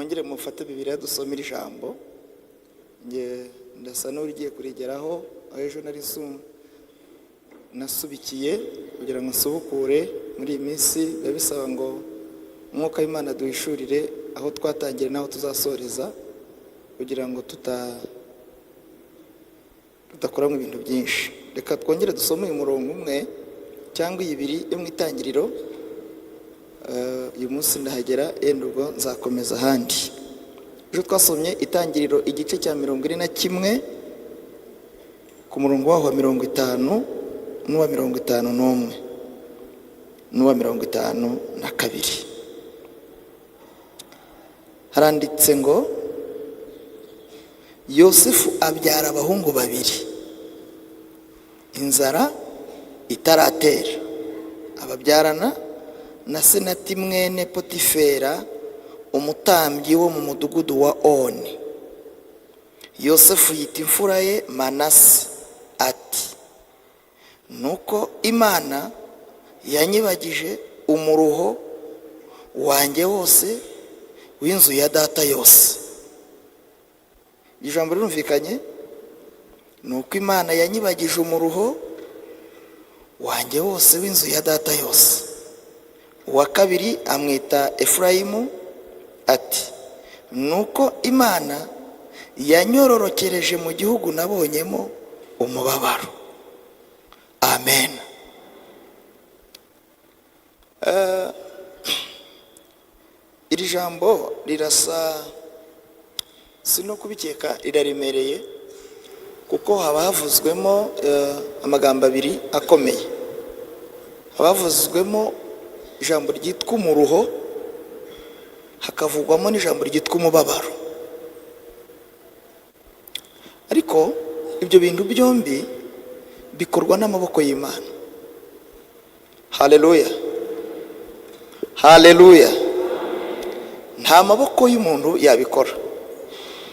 Mwongere mufate Bibiliya dusome iri jambo. Nge ndasa n'ugiye kurigeraho aho ejo nari nasubikiye kugira ngo nsubukure. Muri iyi minsi biba bisaba ngo Umwuka w'Imana duhishurire aho twatangiye n'aho tuzasoreza, kugira ngo tudakoramo ibintu byinshi. Reka twongere dusome uyu murongo umwe cyangwa ibiri yo mu Itangiriro. Uyu munsi ndahagera, yenda ubwo nzakomeza ahandi. Ejo twasomye Itangiriro igice cya 41, ku murongo waho wa 50 n'uwa 51 n'uwa 52. Haranditse ngo: "Yosefu abyara abahungu babiri inzara itaratera, ababyarana na Senati mwene Potifera, umutambyi wo mu mudugudu wa Oni. Yosefu yita imfura ye Manase, ati: 'Nuko Imana yanyibagije umuruho wanjye wose w'inzu ya data yose.'" Ijambo rirumvikanye: ni uko Imana yanyibagije umuruho wanjye wose w'inzu ya data yose. Uwa kabiri amwita Efurayimu, ati: "Nuko Imana yanyororokereje mu gihugu nabonyemo umubabaro." Amen. Iri jambo rirasa si no kubikeka, riraremereye, kuko haba havuzwemo amagambo abiri akomeye. Haba havuzwemo ijambo ryitwa umuruho, hakavugwamo n'ijambo ryitwa umubabaro. Ariko ibyo bintu byombi bikorwa n'amaboko y'Imana. Haleluya, haleluya! Nta maboko y'umuntu yabikora,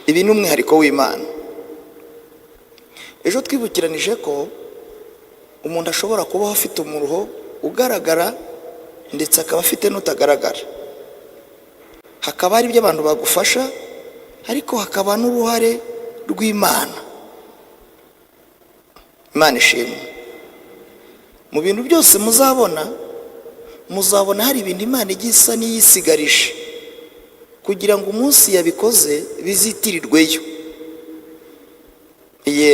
ibi ni umwihariko w'Imana. Ejo twibukiranije ko umuntu ashobora kubaho afite umuruho ugaragara, ndetse akaba afite n'utagaragara. Hakaba hari ibyo abantu bagufasha, ariko hakaba n'uruhare rw'Imana. Imana ishimwe! Mu bintu byose muzabona, muzabona hari ibintu Imana ijya isa n'iyisigarije kugira ngo umunsi yabikoze bizitirirweyo. Ye,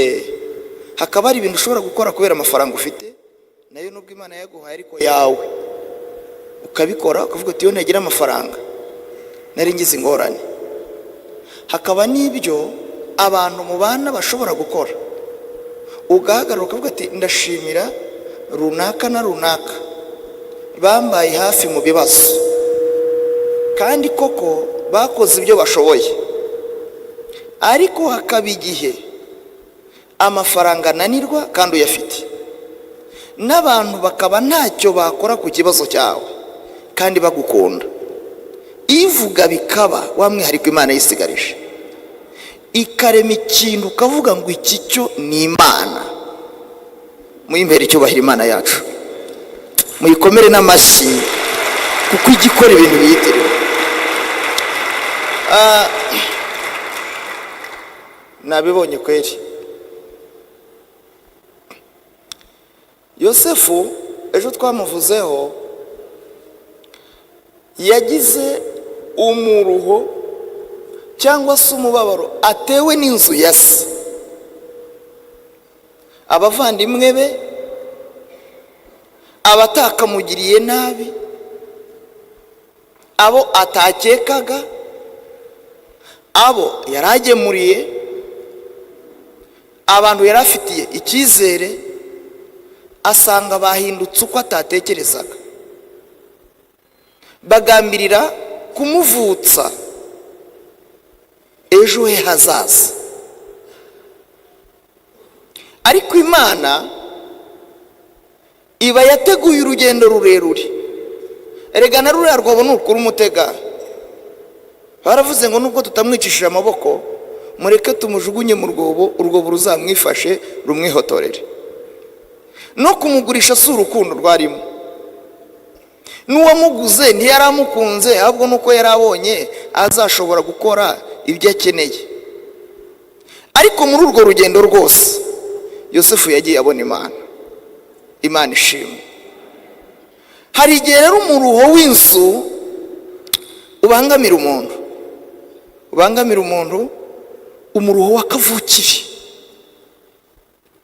hakaba hari ibintu ushobora gukora kubera amafaranga ufite, nayo nubwo Imana yaguhaye ariko yawe, ukabikora ukavuga uti: "Iyo ntagira amafaranga nari ngize ingorane." Hakaba n'ibyo abantu mubana bashobora gukora, ugahagarara ukavuga ati: "Ndashimira runaka na runaka bambaye hafi mu bibazo," kandi koko bakoze ibyo bashoboye. Ariko hakaba igihe amafaranga ananirwa kandi uyafite, n'abantu bakaba ntacyo bakora ku kibazo cyawe kandi bagukunda. Ivuga bikaba wa mwihariko Imana yisigarije, ikarema ikintu ukavuga ngo: "Iki cyo ni Imana." Muyimbere icyubahiro Imana yacu, muyikomere n'amashyi, kuko ijya ikora ibintu biyitiriwe. Nabibonye kweri. Yosefu ejo twamuvuzeho, yagize umuruho cyangwa se umubabaro atewe n'inzu ya se, abavandimwe be, abatakamugiriye nabi, abo atakekaga, abo yari agemuriye, abantu yari afitiye icyizere, asanga bahindutse uko atatekerezaga, bagambirira kumuvutsa ejo he hazaza. Ariko Imana iba yateguye urugendo rurerure. Erega na ruriya rwobo ni ukuri umutega. Baravuze ngo: "Nubwo tutamwicishije amaboko, mureke tumujugunye mu rwobo, urwobo ruzamwifashe rumwihotorere." No kumugurisha si urukundo rwarimo. N'uwamuguze ntiyari amukunze, ahubwo nuko yari abonye azashobora gukora ibyo akeneye. Ariko muri urwo rugendo rwose Yosefu yagiye abona Imana. Imana ishimwe. Hari igihe rero umuruho w'inzu ubangamira umuntu, ubangamira umuntu, umuruho w'akavukire,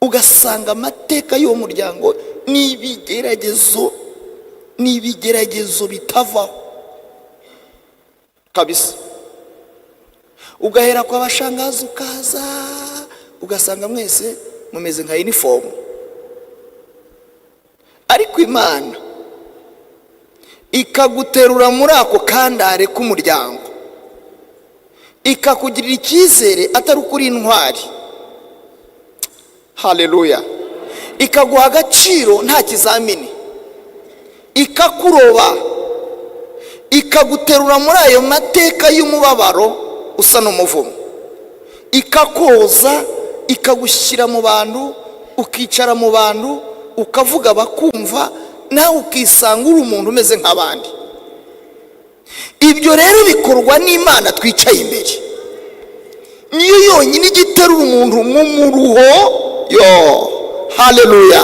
ugasanga amateka y'uwo muryango ni ibigeragezo, ni ibigeragezo bitavaho kabisa. Ugahera kwa bashangazi, ukaza ugasanga mwese mumeze nka inifomu. Ariko Imana ikaguterura muri ako kandare k'umuryango, ikakugirira icyizere atari ukuri intwari. Haleluya. Ikaguha agaciro nta kizamini, ikakuroba, ikaguterura muri ayo mateka y'umubabaro usa n'umuvumo, ikakoza, ikagushyira mu bantu, ukicara mu bantu, ukavuga bakumva, nawe ukisanga uri umuntu umeze nk'abandi. Ibyo rero bikorwa n'Imana twicaye imbere. Niyo yonyine igiterura umuntu mu muruho. Yo haleluya.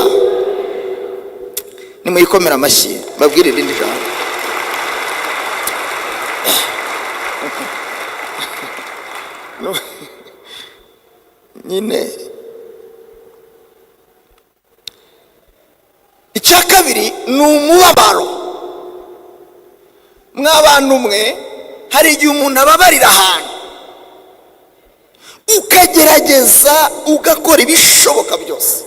Nimuyikomere amashyi, babwire irindi jambo. Nyine icya kabiri ni umubabaro. Mw'abantu mwe, hari igihe umuntu ababarira ahantu, ukagerageza ugakora ibishoboka byose.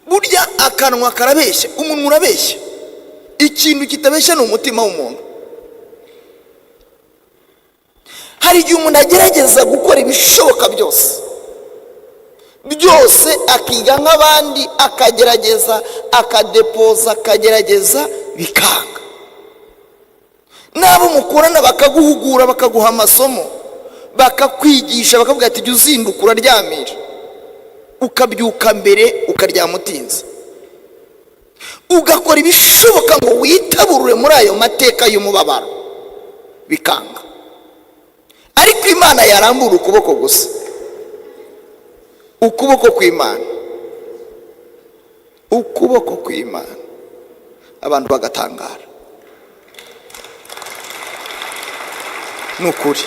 Burya akanwa karabeshya, umunwa urabeshya. Ikintu kitabeshya ni umutima w'umuntu. Hari igihe umuntu agerageza gukora ibishoboka byose byose, akiga nk'abandi, akagerageza, akadepoza, akagerageza, bikanga. N'abo mukorana bakaguhugura, bakaguha amasomo, bakakwigisha, bakavuga ati jya uzinduka uraryamira, ukabyuka mbere ukaryama utinze, ugakora ibishoboka ngo witaburure muri ayo mateka y'umubabaro, bikanga. Ariko Imana yarambura ukuboko gusa, ukuboko kw'Imana, ukuboko kw'Imana, abantu bagatangara. Ni ukuri.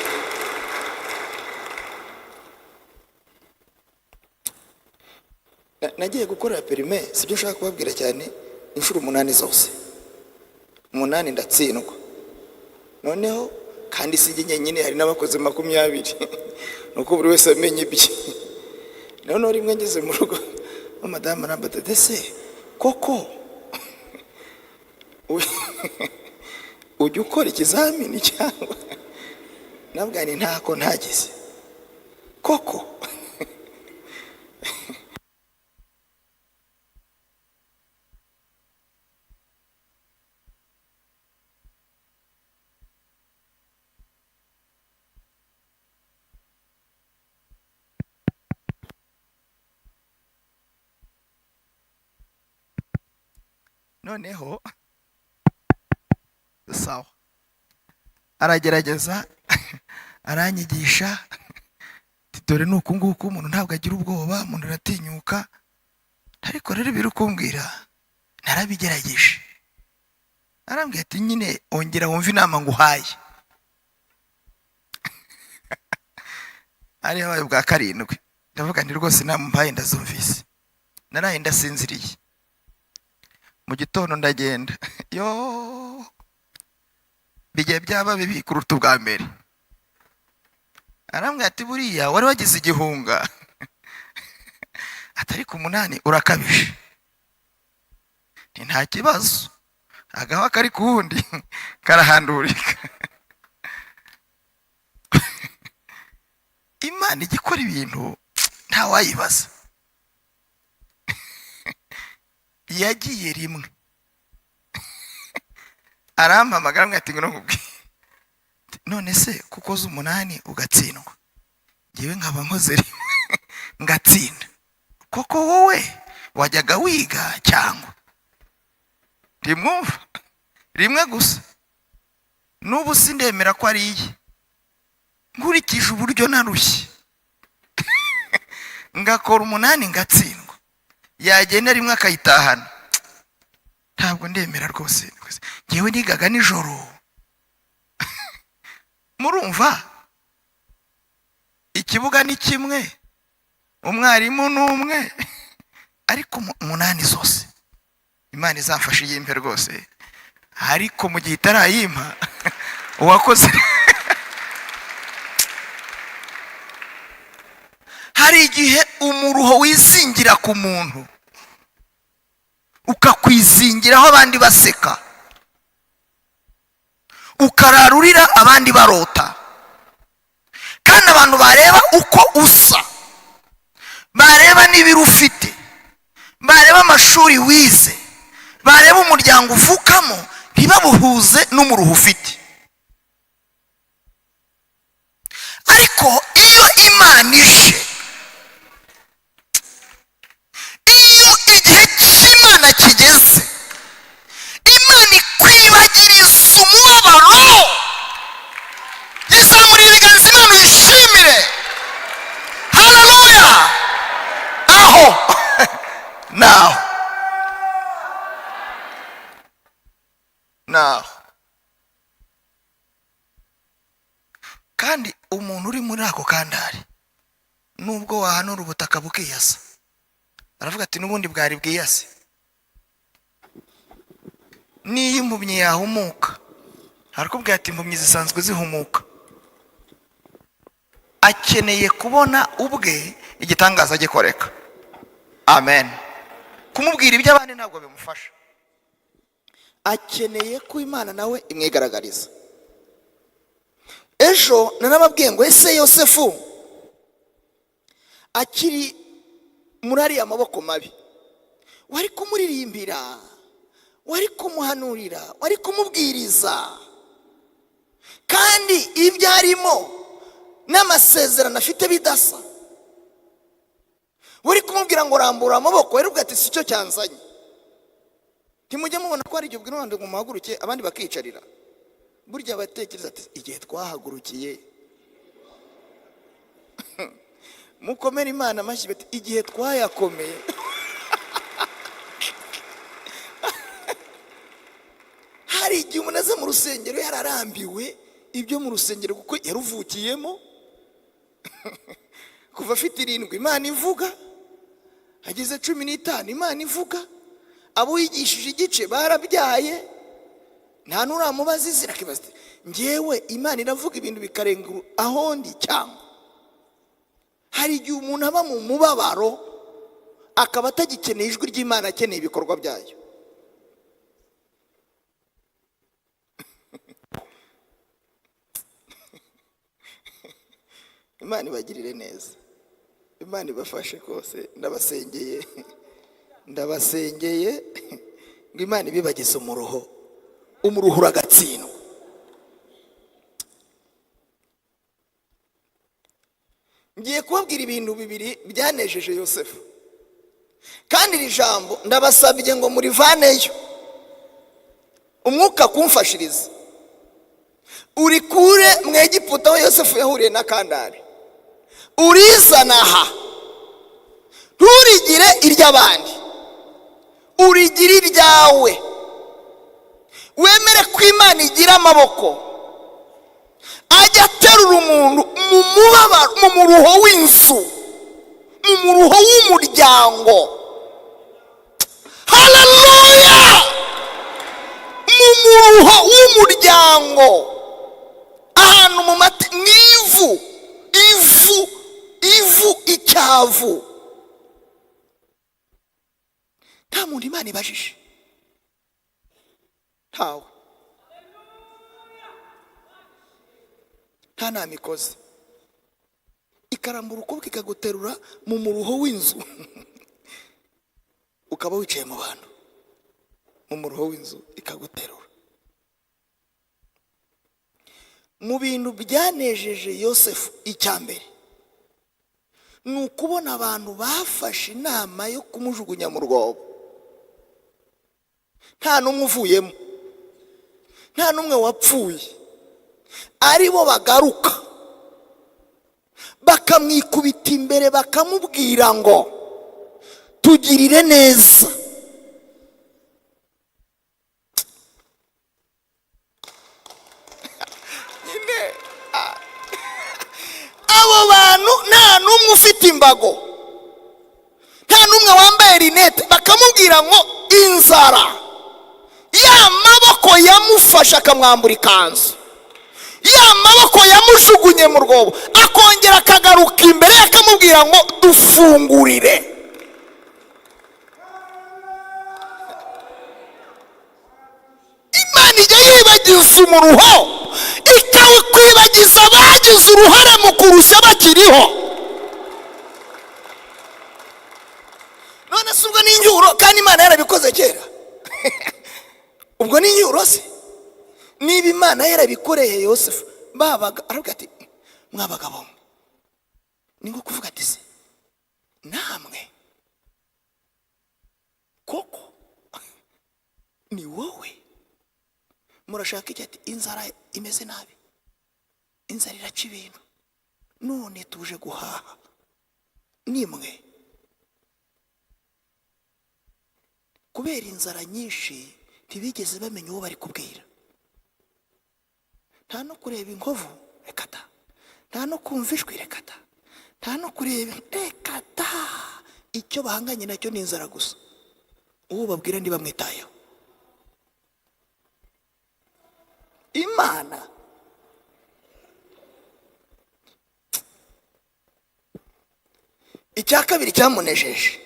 Nagiye gukorera perime, sibyo nshaka kubabwira cyane, inshuro 8 zose, 8 ndatsindwa. Noneho kandi si njye nyine, hari n'abakoze 20, nuko buri wese amenye ibye. Noneho rimwe ngeze mu rugo, madamu arambaza ati ese koko ujya ukora ikizamini cyangwa? Nabwo ni ntako ntagize koko. Noneho sawa, aragerageza aranyigisha, dore ni uku nguku, umuntu ntabwo agira ubwoba, umuntu aratinyuka. Ariko rero ibiri kumbwira narabigerageje. Arambwira ati nyine ongera wumve inama nguhaye. Ari habaye ubwa 7, ndavuga nti rwose inama mpaye ndazumvise. Naraye ndasinziriye, mu gitondo ndagenda, yo bigiye byaba bibi kuruta ubwa mbere. Arambwira ati buriya wari wagize igihunga, atari ku 8 urakabije. Nti nta kibazo, agawa kari ku wundi karahandurika. Imana igikora ibintu ntawayibaza. Yagiye rimwe arampamagara amwe ati ngwino nkubwire. None se kuko uzi 8 ugatsindwa, njyewe nkaba nkoze rimwe ngatsinda, koko wowe wajyaga wiga cyangwa? Ntimwumva? Rimwe gusa. N'ubu sindemera ko ari iye, nkurikije uburyo narushye ngakora 8 ngatsindwa, yagenda rimwe akayitahana. Ntabwo ndemera rwose, ngewe nigaga nijoro. Murumva, ikibuga ni kimwe, umwarimu ni umwe, ariko 8 zose. Imana izamfashe iyimpe rwose, ariko mu gihe itarayimpa uwakoze. Hari igihe umuruho wizingira ku muntu, ukakwizingiraho abandi baseka, ukararurira abandi barota, kandi abantu bareba uko usa, bareba n'ibiro ufite, bareba amashuri wize, bareba umuryango uvukamo, ntibabuhuze n'umuruho ufite. Ariko iyo Imana ije, iyo igihe cy'Imana kigeze, Imana ikwibagiriza umubabaro. Yizamurira ibiganza Imana uyishimire. Haleluya! Aho naho naho. Kandi umuntu uri muri ako kandari, nubwo wahanura ubutaka bukiyasa, aravuga ati n'ubundi bwari bwiyase. N'iyo impumyi yahumuka, arakubwira ati impumyi zisanzwe zihumuka. Akeneye kubona ubwe igitangaza gikoreka. Amen. Kumubwira iby'abandi ntabwo bimufasha, akeneye ko Imana nawe imwigaragariza. Ejo narababwiye ngo ese Yosefu akiri muri ariya maboko mabi, wari kumuririmbira, wari kumuhanurira, wari kumubwiriza, kandi ibyo arimo n'amasezerano afite bidasa, wari kumubwira ngo rambura amaboko, wari kubwira ati si cyo cyanzanye. Ntimujye mubona ko hari igihe ubwira abandi ngo muhaguruke, abandi bakicarira. Burya batekereza ati igihe twahagurukiye, mukomere Imana amashyi, bati igihe twayakomeye. Hari igihe umuntu aza mu rusengero yararambiwe ibyo mu rusengero kuko yaruvukiyemo kuva afite 7 Imana ivuga, ageze 15 Imana ivuga, abo yigishije igice barabyaye, nta nuramubaza izina, akibaza ati ngewe Imana iravuga ibintu bikarenga aho ndi. Cyangwa hari igihe umuntu aba mu mubabaro akaba atagikeneye ijwi ry'Imana, akeneye ibikorwa byayo. Imana ibagirire neza, Imana ibafashe rwose. Ndabasengeye, ndabasengeye ngo Imana ibibagize umuruho, umuruho uragatsindwa. Ngiye kubabwira ibintu bibiri byanejeje Yosefu, kandi iri jambo ndabasabye ngo murivaneyo umwuka kumfashiriza, urikure mu Egiputa aho Yosefu yahuriye na Kandari, urizana aha, nturigire iry'abandi, urigire iryawe. Wemere ko Imana igira amaboko ajya aterura umuntu mu mubabaro, mu muruho w'inzu, mu muruho w'umuryango. Haleluya! Mu muruho w'umuryango, ahantu mu mati, mu ivu, ivu, ivu, icyavu. Nta muntu Imana ibajije, ntawe, nta nama ikoze, ikarambura ukuboko ikaguterura mu muruho w'inzu, ukaba wicaye mu bantu, mu muruho w'inzu ikaguterura. Mu bintu byanejeje Yosefu, icya mbere ni ukubona abantu bafashe inama yo kumujugunya mu rwobo, Nta n'umwe uvuyemo, nta n'umwe wapfuye, aribo bagaruka bakamwikubita imbere bakamubwira ngo tugirire neza. Abo bantu nta n'umwe ufite imbago, nta n'umwe wambaye rinete, bakamubwira ngo inzara ya maboko yamufashe akamwambura ikanzu, ya maboko yamujugunye mu rwobo, akongera akagaruka imbere akamubwira ngo dufungurire. Imana ijya yibagiza umuruho, ikawukwibagiza abagize uruhare mu kurushya bakiriho. None se ubwo ni incyuro kandi Imana yarabikoze kera? Ubwo ni incyuro se? Niba Imana yarabikoreye Yosefu, babaga aravuga ati mwabagabo, ni nko kuvuga ati se namwe koko ni wowe murashaka iki? Ati inzara imeze nabi, inzara iraca ibintu, none tuje guhaha nimwe. Kubera inzara nyinshi ntibigeze bamenya uwo bari kubwira. Nta no kureba inkovu, reka ta. Nta no kumva ijwi, reka ta. Nta no kureba, reka ta. Icyo bahanganye nacyo ni inzara gusa. Uwo babwira ntibamwitayeho. Imana icya kabiri cyamunejeje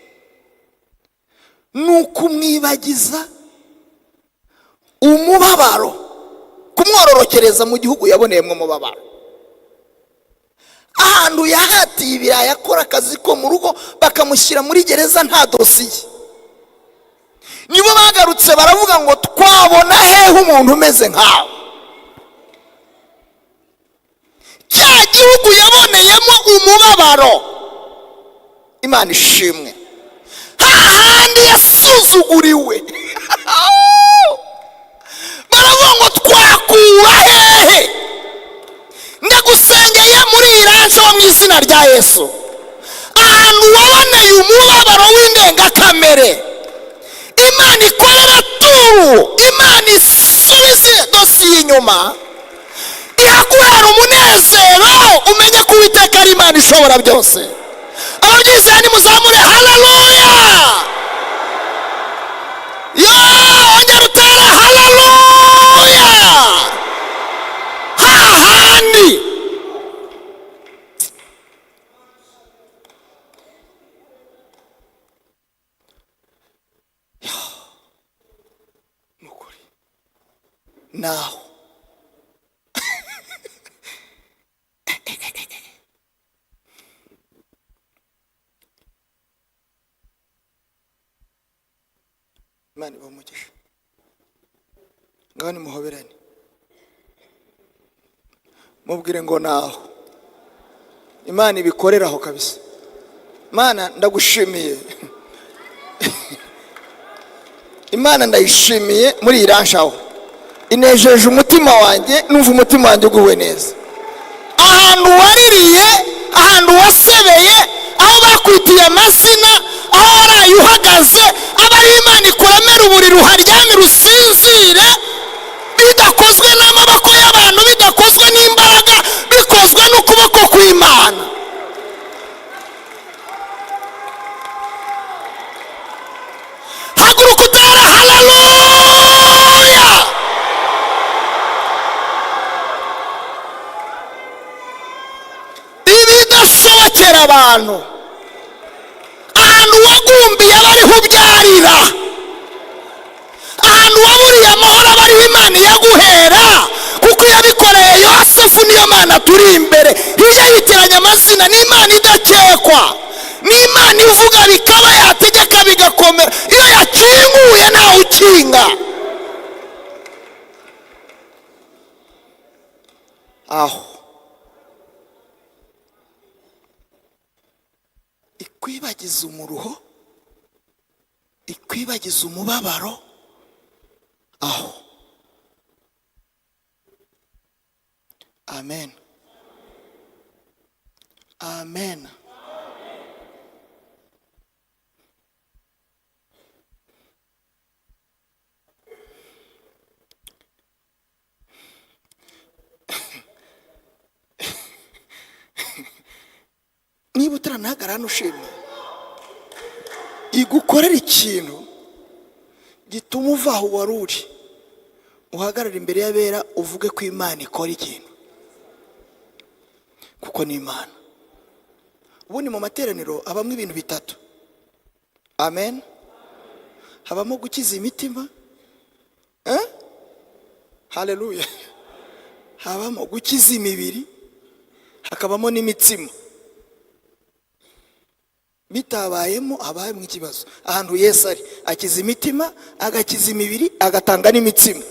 ni ukumwibagiza umubabaro, kumwororokereza mu gihugu yaboneyemo umubabaro. Ahantu yahatiye ibirayi akora akazi ko mu rugo, bakamushyira muri gereza nta dosiye. Nibo bagarutse baravuga ngo twabona hehe umuntu umeze nkawe? Cya gihugu yaboneyemo umubabaro, Imana ishimwe, hahandi yasuzuguriwe. Baravuga ngo twakura hehe? Ndagusengeye muri iranje wo mu izina rya Yesu, ahantu waboneye umubabaro w'indengakamere, Imana ikorera turu, Imana isubize dosiye inyuma, ihaguhera umunezero, umenye ko Uwiteka ari Imana ishobora byose. Ababyizeye nimuzamure haleluya! Yo, ongera utere haleluya! Hahandi nukuri naho Imana ibahe umugisha. Ngaho nimuhoberane, mubwire ngo naho Imana ibikorera aho kabisa. Imana ndagushimiye, Imana ndayishimiye muri iyi ranshaho, inejeje umutima wanjye, numva umutima wanjye uguwe neza. Ahantu waririye, ahantu wasebeye, aho bakwitiye amazina, aho waraye uhagaze, aba ari Imana ikuremera uburiri uharyamire usinzire, bidakozwe n'amaboko y'abantu, bidakozwe n'imbaraga, bikozwe n'ukuboko kw'Imana. Haguruka utere haleluya! Ibidashobokera abantu, ahantu wagumbiye abariho ubyarira, ahantu waburiye amahoro abariho Imana iyaguhera, kuko yabikoreye Yosefu. Niyo Mana turi imbere, hirya yitiranya amazina, ni Imana idakekwa, ni Imana ivuga bikaba, yategeka bigakomera, iyo yakinguye ntawe ukinga. Aho ikwibagiza umuruho, ikwibagiza umubabaro, Aho. Amen, amen. Niba utaranahagara hano ushimye, igukorera ikintu gituma uva aho wari uri, uhagarara imbere y'abera, uvuge ko Imana ikora ikintu, kuko ni Imana. Ubundi mu materaniro habamo ibintu bitatu. Amen. Habamo gukiza imitima, Haleluya. Habamo gukiza imibiri, hakabamo n'imitsima. Bitabayemo habayemo ikibazo. Ahantu Yesu ari akiza imitima, agakiza imibiri, agatanga n'imitsima.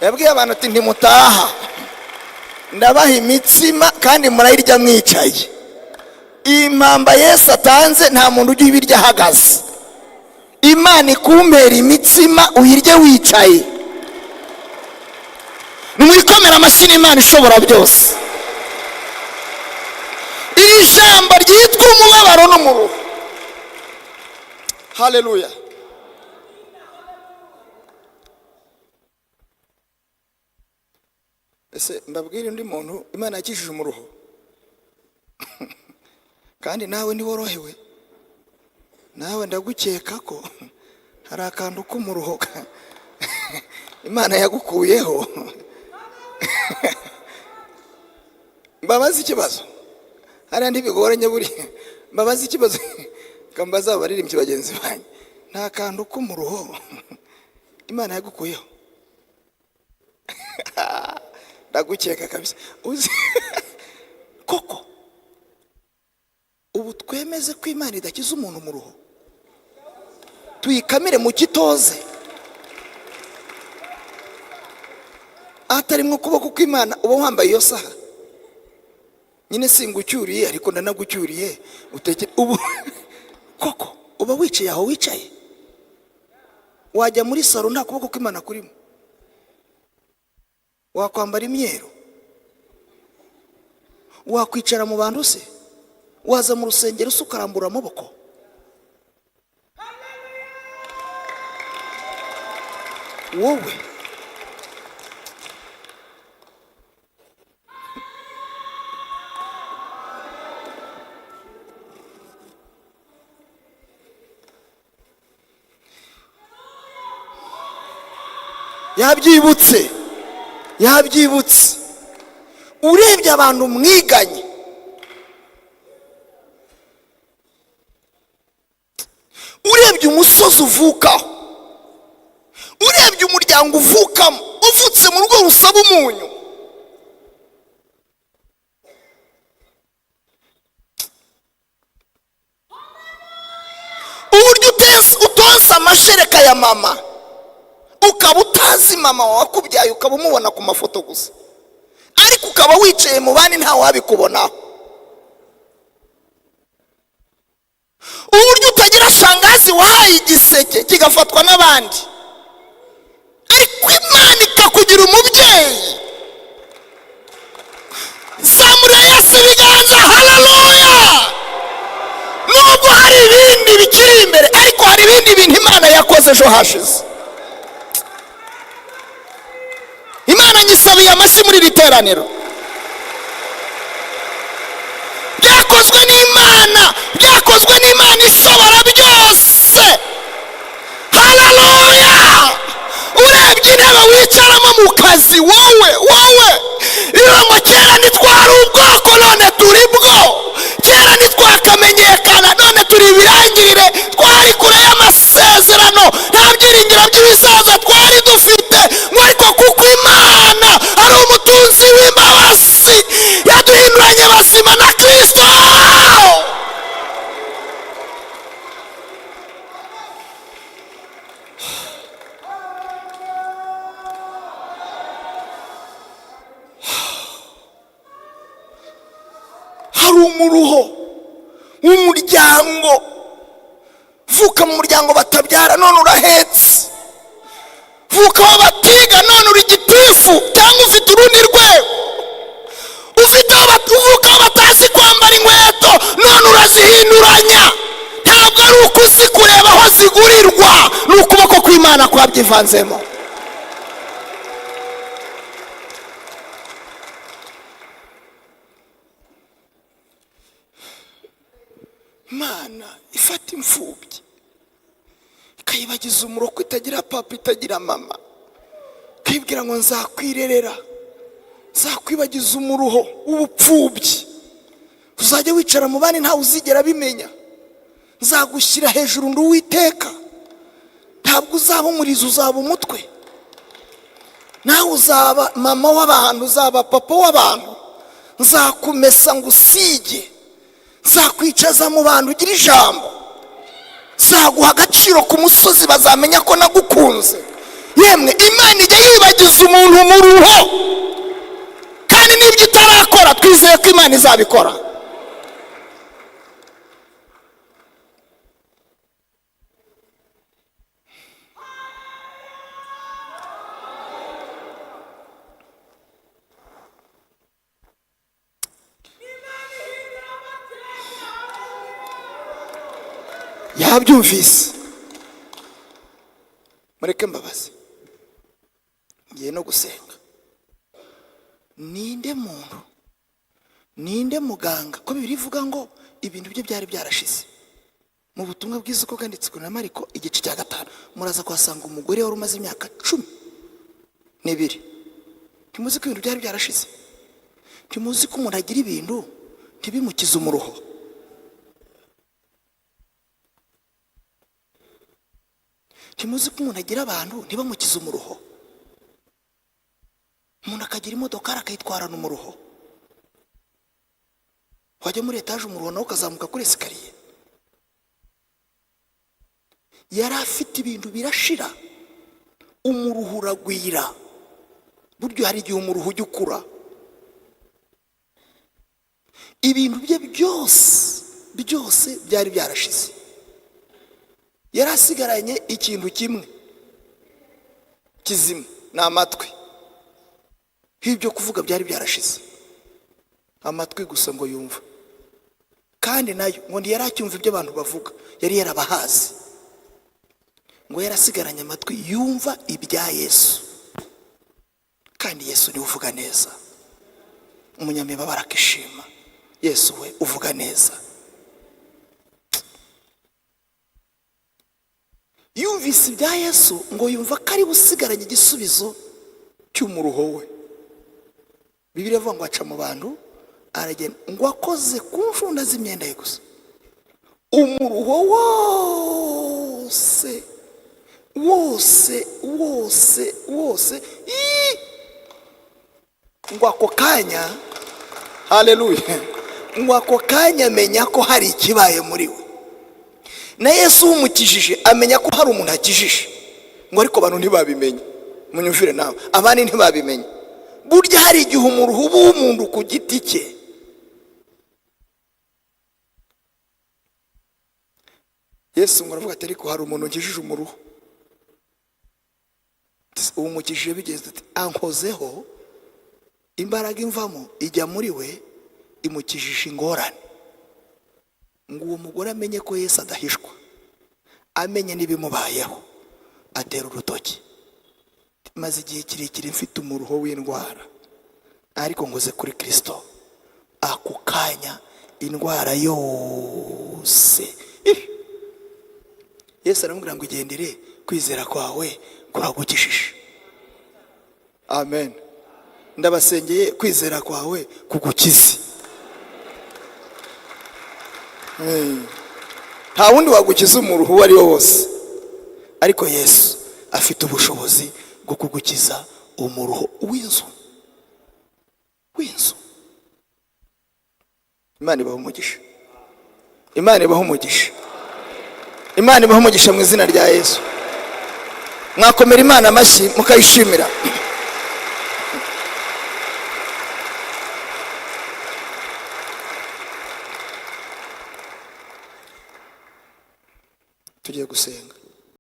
Yabwiye abantu ati ntimutaha, ndabaha imitsima kandi murayirya mwicaye. Impamba Yesu atanze nta muntu ujya ubirya ahagaze. Imana ikumpera imitsima uyirye wicaye. Nimwikomere amashyi n'Imana ishobora byose. Iri jambo ryitwa umubabaro n'umuruho. Haleluya. Ese mbabwire undi muntu Imana yakijije umuruho, kandi nawe ntiworohewe, nawe ndagukeka ko hari akantu k'umuruho Imana yagukuyeho. Mbabaze ikibazo, hariya ntibigoranye buriya. Mbabaze ikibazo, mbaza abaririmbyi bagenzi banjye, nta kantu k'umuruho Imana yagukuyeho? Ndagukeka kabisa. Uzi koko ubu twemeze ko Imana idakiza umuntu umuruho, tuyikamire mu kitoze atarimo ukuboko kw'Imana. Uba wambaye iyo saha nyine, singucyuriye ariko ndanagucyuriye, utekere ubu koko uba wicaye aho wicaye, wajya muri salo nta kuboko kw'Imana kurimo, wakwambara imyeru, wakwicara mu bantu se, waza mu rusengero se ukarambura amaboko. Wowe yabyibutse, yabyibutse. Urebye abantu mwiganye, urebye umusozi uvukaho, urebye umuryango uvukamo, uvutse mu rugo rusaba umunyu, uburyo utonsa amashereka ya mama, ukaba utazi mama wakubyaye, ukaba umubona ku mafoto gusa, ariko ukaba wicaye mu bandi ntawe wabikubonaho. Uburyo utagira shangazi wahaye igiseke kigafatwa n'abandi, ariko Imana ikakugira umubyeyi. Zamura Yesu ibiganza, haleluya. Nubwo hari ibindi bikiri imbere, ariko hari ibindi bintu Imana yakoze ejo hashize. Imana nyisabiye amashyi muri iri teraniro. Byakozwe n'Imana, byakozwe n'Imana ishobora byose. Haleluya. Urebye intebe wicaramo mu kazi, wowe wowe biba ngo kera ntitwari ubwoko none turi bwo, kera ntitwakamenyekana none turi ibirangirire, twari kure y'amasezerano, nta byiringiro by'ibizaza twari dufite, ariko kuko Imana ari umutunzi w'imbabazi yaduhinduranye bazima na Kristo. Hari umuruho w'umuryango, vuka mu muryango batabyara none urahetse, Vuka aho batiga none uri gitifu cyangwa ufite urundi rwego. Ufite uvuka aho batazi kwambara inkweto none urazihinduranya. Ntabwo ari uko uzi kureba aho zigurirwa, ni ukuboko kw'Imana kwabyivanzemo. Imana ifata imfubyi ikayibagiza umuroko, itagira papa, itagira mama, ikayibwira ngo nzakwirerera, nzakwibagiza umuruho w'ubupfubyi, uzajya wicara mu bandi ntawe uzigera abimenya, nzagushyira hejuru ndi Uwiteka, ntabwo uzaba umurizo, uzaba umutwe, nawe uzaba mama w'abantu, uzaba papa w'abantu, nzakumesa ngo usige, nzakwicaza mu bantu ugire ijambo, nzaguha agaciro ku musozi bazamenya ko nagukunze. Yemwe Imana ijya yibagiza umuntu umuruho, kandi n'ibyo itarakora twizeye ko Imana izabikora. Yabyumvise. Mureke mbabaze, ngiye no gusenga. Ninde muntu, ninde muganga, ko Bibiliya ivuga ngo ibintu bye byari byarashize? Mu butumwa bwiza uko bwanditswe na Mariko igice cya 5, muraza kuhasanga umugore wari umaze imyaka 12. Ntimuzi ko ibintu byari byarashize? Ntimuzi ko umuntu agira ibintu ntibimukize umuruho? Ntimuzi ko umuntu agira abantu ntibamukize umuruho? Umuntu akagira imodoka akayitwarana umuruho, wajya muri etaje umuruho nawe ukazamuka kuri esikariye. Yari afite ibintu birashira, umuruho uragwira. Buryo hari igihe umuruho ujya ukura. Ibintu bye byose byose byari byarashize, yari asigaranye ikintu kimwe kizima, ni amatwi. Ibyo kuvuga byari byarashize, amatwi gusa ngo yumva, kandi nayo ngo ntiyari acyumva ibyo abantu bavuga, yari yarabahaze. Ngo yarasigaranye amatwi yumva ibya Yesu, kandi Yesu niwe uvuga neza. Umunyamibabaro akishima, Yesu we uvuga neza. Yumvise ibya Yesu ngo yumva ko ari busigaranye igisubizo cy'umuruho we. Bibiliya ivuga ngo aca mu bantu aragenda, ngo akoze ku mfunda z'imyenda ye gusa, umuruho wose wose wose wose, ngo ako kanya, haleluya, ngo ako kanya amenya ko hari ikibaye muri we. Na Yesu umukijije amenya ko hari umuntu akijije, ngo ariko abantu ntibabimenye. Munyumvire nawe, abandi ntibabimenye. Burya hari igihe umuruho uba umuntu ku giti cye. Yesu ngo aravuga ati ariko hari umuntu nkijije umuruho. Umukijije bigenze ati ankozeho, imbaraga imvamo ijya muri we, imukijije ingorane. Ngo uwo mugore amenye ko Yesu adahishwa, amenye n'ibimubayeho, atera urutoki. Maze igihe kirekire mfite umuruho w'indwara, ariko ngoze kuri Kristo, ako kanya indwara yose. Yesu aramubwira ngo igendere, kwizera kwawe kuragukijije. Amen. Ndabasengeye kwizera kwawe kugukize. Nta wundi wagukiza umuruho uwo ari we wose, ariko Yesu afite ubushobozi bwo kugukiza umuruho w'inzu, w'inzu. Imana ibahe umugisha, Imana ibahe umugisha, Imana ibahe umugisha mu izina rya Yesu. Mwakomera Imana amashyi mukayishimira. Tugiye gusenga.